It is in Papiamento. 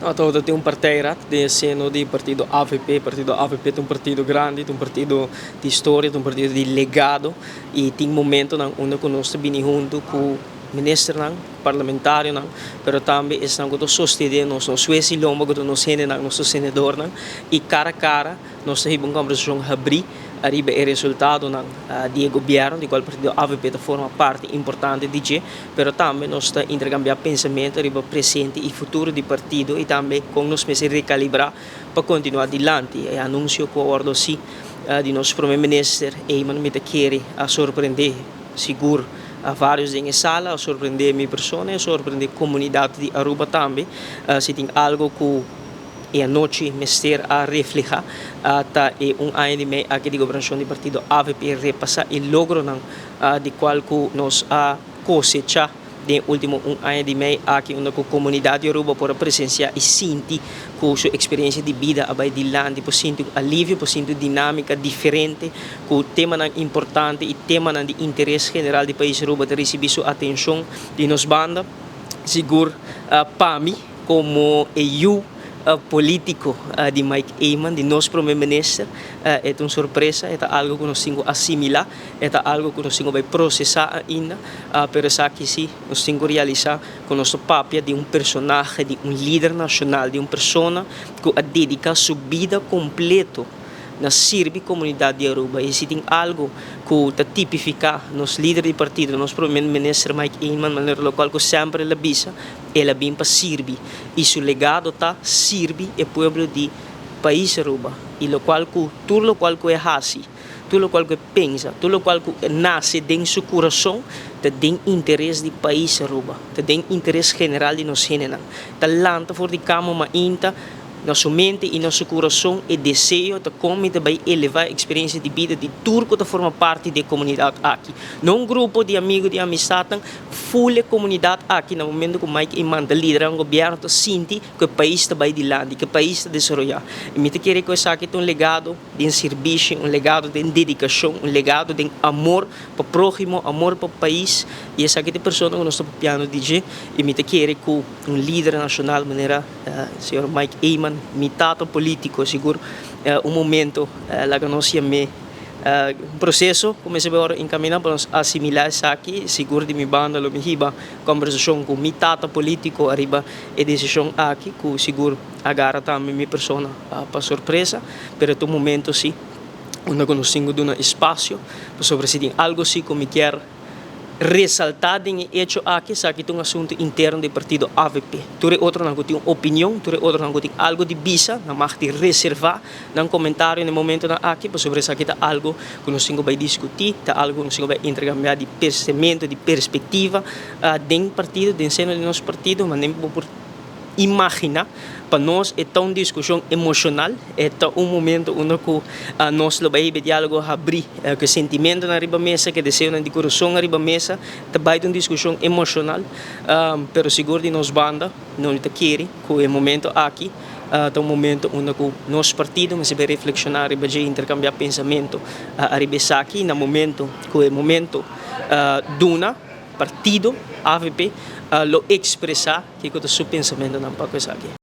Anto tin un partijraad den seno di partido AVP. Partido AVP ta un partido grandi, un partido di historia, un partido di legado y tin momentonan unda cu nos ta bini hunto cu ministernan, parlamentarionan, pero tambe esnan cu ta sostene nos, nos wes'i lomba, cu nos hendenan, nos senadornan, y cara a cara nos tin un conversacion habri ariba e resultadonan di gobierno, di cual partido AVP ta forma parti importante di dje, pero tambe nos ta intercambia pensamento riba presente y futuro di partido y tambe con nos mester recalibra pa continua adelante. E anuncio cu a wordo haci di nos prome minister Eman, mi ta kere, a sorprende sigur a varios den sala, a sorprende mi persona, a sorprende comunidad di Aruba tambe. Si tin algo cu e anochi mester a refleha, ta e un aña y mey aki di gobernacion di partido AVP, repasa e logronan di cual cu nos a cosecha den ultimo un aña y mey aki, unda cu comunidad di Aruba por presencia y sinti cu su experiencia di bida a bay dilanti, por sinti alivio, por sinti dinamica diferente, cu temanan importante y temanan di interes general di pais Aruba ta ricibi su atencion di nos banda. Sigur, pa mi, como yiu politico di Mike Eman, di nos prome minister, e un sorpresa, e algo cu nos tin cu asimila, e algo cu nos tin cu bay procesa ainda, pero esaki si, nos tin cu realisa cu nos ta papia di un personahe, di un lider nacional, di un persona cu a dedica su bida completo na sirbi comunidad di Aruba. Y si tin algo cu ta tipifica nos lider di partido, nos prome minister Mike Eman, manera locual cu semper el a bisa, el a bin pa sirbi. Y su legado ta sirbi e pueblo di pais Aruba. Y locual cu, tur locual cu e haci, tur locual cu e pensa, tur locual cu nace den su curason, ta den interes di pais Aruba, ta den interes general di nos hendenan. Ta lanta for di cama mainta, na su mente y na su curason e deseo ta con mi ta bay eleva e experiencia di bida di tur cu ta forma parti di e comunidad aki. No un grupo di amigo, di amistad, full e comunidad aki na momento cu Mike Eman ta lidera un gobierno ta sinti cu e pais ta bay dilanti, cu e pais ta desaroya. Y mi ta kere cu esaki ta un legado di servicio, un legado di dedicacion, un legado di amor pa prohimo, amor pa pais, y esaki ta e persona cu nos ta papiando di dje, y mi ta kere cu un lider nacional manera señor Mike Eman, mi tata politico, sigur un momento, laga nos yam'e un proceso, cuminsa awor encamina pa nos asimila esaki. Sigur di mi banda lo mi hiba conversacion cu mi tata politico ariba e decision aki, cu sigur a gara tambe mi persona pa sorpresa, pero ta un momento si, unda cu nos tin cu duna espacio, pasobra si tin algo si cu mi kier resalta den e hecho aki, esaki ta un asunto interno di partido AVP. Tur e otronan cu tin opinion, tur e otronan cu tin algo di bisa, nan mag di reserva nan comentario na e momentonan aki, pasobra esaki ta algo cu nos tin cu bay discuti, ta algo cu nos tin cu bay intercambia di pensamento, di perspectiva den partido, den seno di nos partido. Ma nan por imagina, pa nos e ta un discusion emocional, e ta un momento unda cu nos lo bay dialogo habri, cu sentimentonan ariba mesa, cu deseonan di curason ariba mesa, ta bay un discusion emocional, pero sigur di nos banda, no ta kere cu e momento aki ta un momento unda cu nos partido mester bay reflexiona riba dje, intercambia pensamento ariba esaki. Na momento cu e momento duna, partido AVP lo expresa kico ta su pensamentonan pa esaki.